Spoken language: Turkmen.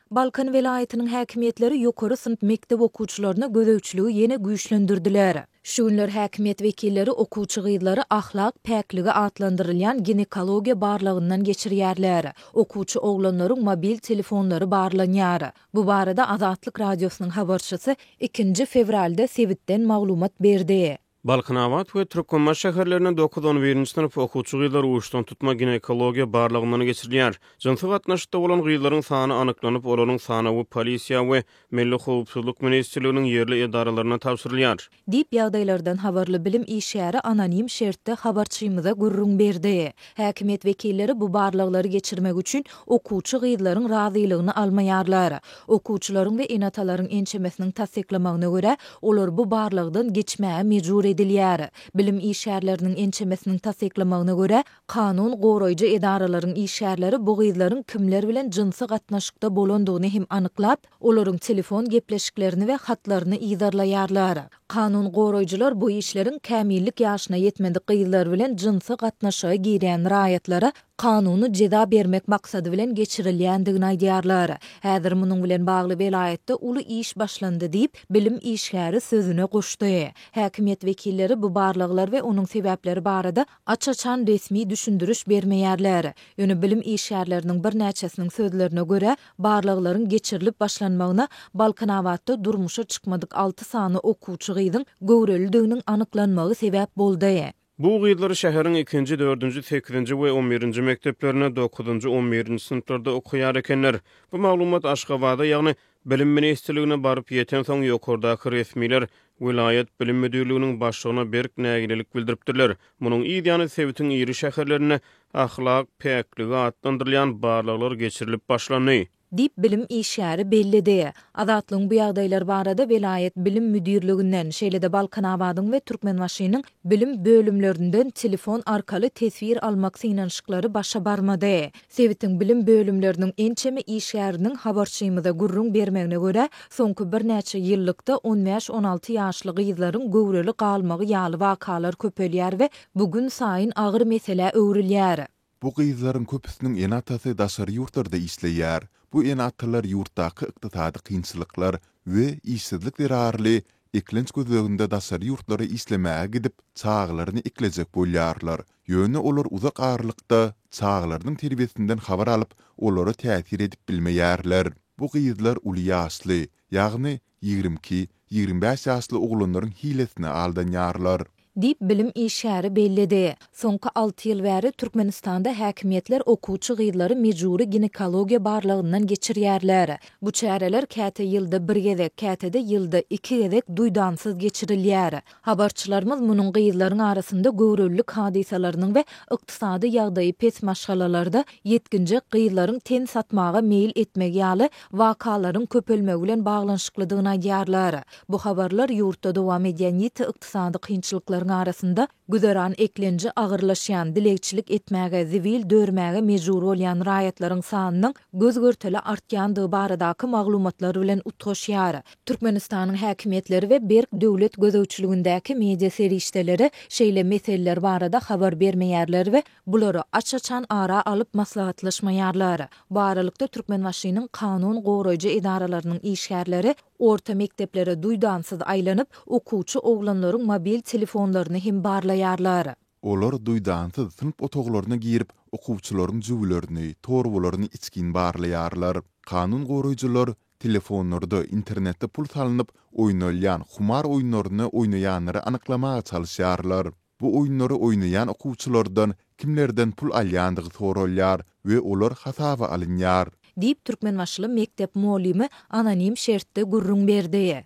Balkan welaýatynyň häkimiýetleri ýokary synp mekdep okuwçylaryna gözegçiligi ýene güýçlendirdiler. Şu günler häkimiýet wekilleri okuwçy gyzlary ahlak päkligi atlandyrylýan ginekologiýa barlagyndan geçirýärler. Okuwçy oglanlaryň mobil telefonlary barlanýar. Bu barada Azatlyk Radiosynyň habarçysy ikinji fewralda sebitden maglumat berdi. Balkanabat we Türkmenbaşy şäherlerinde dokuz-on birinji synp okuwçy gyzlar uçdantutma ginekologiýa barlagyndan geçirilýär. Jynsy gatnaşykda bolan gyzlaryň sany anyklanyp, olaryň sanawy polisiýa we Milli howpsuzlyk ministrliginiň ýerli edaralaryna tabşyrylýar. Diýip, ýagdaýlardan habarly bilim işgäri anonim şertde habarçymyza gürrüň berdi. Häkimiýet wekilleri bu barlaglary geçirmek üçin okuwçy gyzlaryň razylygyny almaýarlar. Okuwçylaryň we ene-atalaryň ençemesiniň tassyklamagyna görä, olar bu barlagdan geçmäge mejbur edilýär. Bilim işgärleriniň ençemesiniň tassyklamagyna görä, kanun goraýjy edaralaryň işgärleri bu gyzlaryň kimler bilen jynsy gatnaşykda bolandygyny hem anyklap, olaryň telefon gepleşiklerini we hatlaryny yzarlaýarlar. Kanun goraýjylar bu işleriň kämillik ýaşyna ýetmedik gyzlar bilen jynsy gatnaşyga girýän raýatlara kanuny jeza bermek maksady bilen geçirilýändigini aýdýarlar. Häzir munuň bilen bagly welaýatda uly iş başlandy diýip, bilim işgäri sözüne goşdy. Häkimiýet wekilleri bu barlaglar we onuň sebäpleri barada aç-açan resmi düşündiriş bermeýärler. Ýöne bilim işgärleriniň birnäçesiniň sözlerine görä, barlaglaryň geçirilip başlanmagyna Balkanabatda durmuşa çykmadyk alty sany okuwçy gyzyň göwrelidiginiň anyklanmagy sebäp boldy. Bu gyzlar şäheriň ikinji, dördünji, sekizinji we on birinji mekdeplerinde dokuzynjy, on birinji synplarda okaýar ekenler. Bu maglumat Aşgabada, ýagny Bilim ministrligine baryp ýetensoň, ýokardaky resmiler welaýat bilim müdirliginiň başlygyna berk nägilelik bildiripdirler. Munuň yz ýany sebitiň iri şäherlerinde ahlak päkligi atlandyrylýan barlaglar geçirilip başlandy. Diýip, bilim işgäri belledi. Azatlygyň bu ýagdaýlar barada welaýat bilim müdirliginden, şeýle-de Balkanabadyň we Türkmenbaşynyň bilim bölümlerinden telefon arkaly teswir almak synanyşyklary başa barmady. Sebitiň bilim bölümleriniň ençeme işgäriniň habarçymyza gürrüň bermegine görä, soňky birnäçe ýyllykda on bäş-on alty ýaşly gyzlaryň göwreli galmagy ýaly wakalar köpelýär we bu günsaýyn agyr meselä öwrülýär. Bu gyzlaryň köpüsiniň ene-atasy daşary ýurtlarda işleýär. Bu ene-atalar ýurtdaky ykdysady kynçylyklar we işsizlik zerarly eklenç gözleginde daşary ýurtlara işlemäge gidip, çagalaryny eklejek bolýarlar. Ýöne olar uzak aralykda çagalarynyň terbiýesinden habar alyp, olara täsir edip bilmeýärler. Bu gyzlar uly ýaşly, ýagny 22, 25 ýaşly oglanlaryň hilesine aldanýarlar. Diýip, bilim işgäri belledi. Soňky alty ýyl bäri Türkmenistanda häkimiýetler okuwçy gyzlary mejbury ginekologiýa barlagyndan geçirýärler. Bu çäreler käte ýylda bir gezek, käte-de ýylda iki gezek duýdansyz geçirilýär. Habarçylarymyz munuň gyzlaryň arasynda göwrelilik hadysalarynyň we ykdysady ýagdaýy pes maşgalalarda ýetginjek gyzlaryň ten satmaga meýil etmegi ýaly wakalaryň köpelmegi bilen baglanyşyklydygyny aýdýarlar. Bu habarlar ýurtda dowam edýän ýiti ykdysady kynçylyklaryň arasynda güzeran eklenji agyrlaşýan, dilegçilik etmäge, zibil dörmäge mejbur bolýan raýatlaryň sanynyň göz-görtele artýandygy baradaky maglumatlar bilen utgaşýar. Türkmenistanyň häkimiýetleri we berk döwlet gözegçiligindäki media serişdeleri şeýle meseleler barada habar bermeýärler we bulary aç-açan ara alyp maslahatlaşmaýarlar. Bu aralykda Türkmenbaşynyň kanun goraýjy edaralarynyň işgärleri orta mekdeplere duýdansyz aýlanyp, okuwçy oglanlaryň mobil telefonlaryny hem barlaýarlar. Olar duýdansyz synp otaglaryna girip, okuwçylaryň jübülerini, torbalaryny içgin barlaýarlar. Kanun goraýjylar telefonlarda internetde pul salnyp oýnalýan humar oýunlaryny oýnaýanlary anyklamaga çalyşýarlar. Bu oýunlary oýnaýan okuwçylardan kimlerden pul alýandygy soralýar we olar hasaba alynýar. Diýip, türkmenbaşyly mekdep mugallymy anonim şertde gürrüň berdi.